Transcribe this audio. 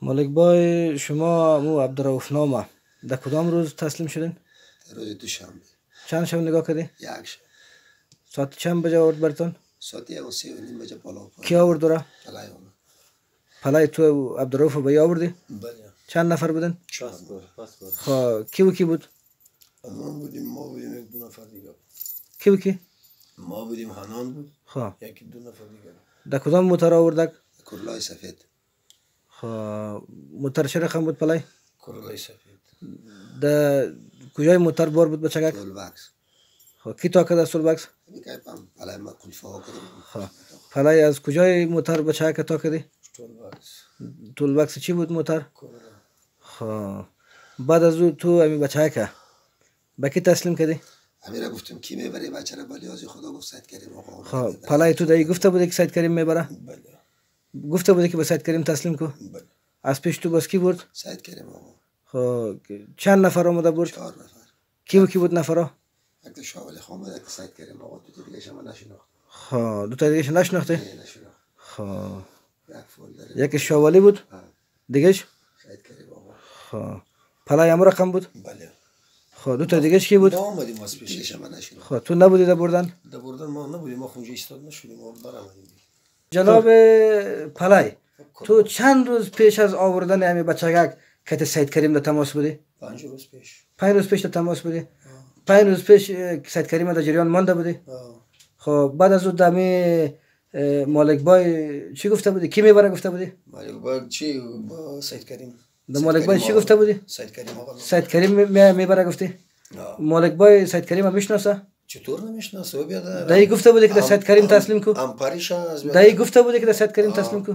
مالک بای شما مو عبدالرؤوف نامه در کدام روز تسلیم شدین؟ در روز دوشنبه. چند شب نگاه کردی؟ یک شب. ساعت چند بجه آورد براتون؟ ساعت 1:30 بجه بالا. کی آورد داره؟ پلای آمد. پلای تو عبدالرؤوف به آوردی؟ بله. چند نفر بودن؟ 4. خب کی و کی بود؟ ما بودیم، ما بودیم، یک دو نفر دیگه. کی و کی؟ ما بودیم، حنان بود. خب یکی دو نفر دیگه. در کدام موتر آوردک؟ کرلای سفید. خب موتر چه رقم بود پلای؟ کرلای سفید. در کجای موتر بار بود بچگک؟ tool box. خب کی تا کرد از tool box؟ پلای ما قلفه کردم. خب پلای از کجای موتر بچگک تا کردی؟ tool box. tool box چی بود موتر؟ خب بعد از او تو امی بچگک به کی تسلیم کردی؟ امیرا گفتم کی میبره بچه را؟ بلیاز خدا گفت سید کریم آقا. خب پلای تو دایی گفته بودی که سید کریم میبره؟ بله. گفته بودی که به سید کریم تسلیم کو؟ بله. از پیش تو باز کی برد؟ سید کریم آقا. خب چند نفر آمده برد؟ 4 نفر. کی و کی بود نفرا؟ یک تا شاول خان بود، یک سید کریم آقا، دو تا دیگه شما نشناخت. خب دو تا دیگه نشناختی؟ نه نشناخت. خب یک فولدر. یکی شاولی بود؟ دیگهش؟ سید کریم آقا. خب پلای هم رقم بود؟ بله. خب دو تا دیگه کی بود؟ ما آمدیم از پیش. خب تو نبودی در بردن؟ در بردن ما نبودیم، ما خونجا ایستاد نشدیم، ما برآمدیم. جناب پلای تو چند روز پیش از آوردن همین بچگک که سید کریم در تماس بودی؟ 5 روز پیش. 5 روز پیش در تماس بودی؟ 5 روز پیش سید کریم در جریان مانده بودی؟ خب بعد از او دمی مالک بای چی گفته بودی؟ کی میبره گفته بودی؟ مالک بای چی با سید کریم؟ در مالک بای چی گفته بودی؟ سید کریم آقا. سید کریم میبره گفتی؟ مالک بای سید کریم میشناسه؟ چطور نمیشناسه؟ دایی گفته بودی که در سید کریم تسلیم کو؟ هم پریشان از دایی گفته بودی که در سید کریم تسلیم کو؟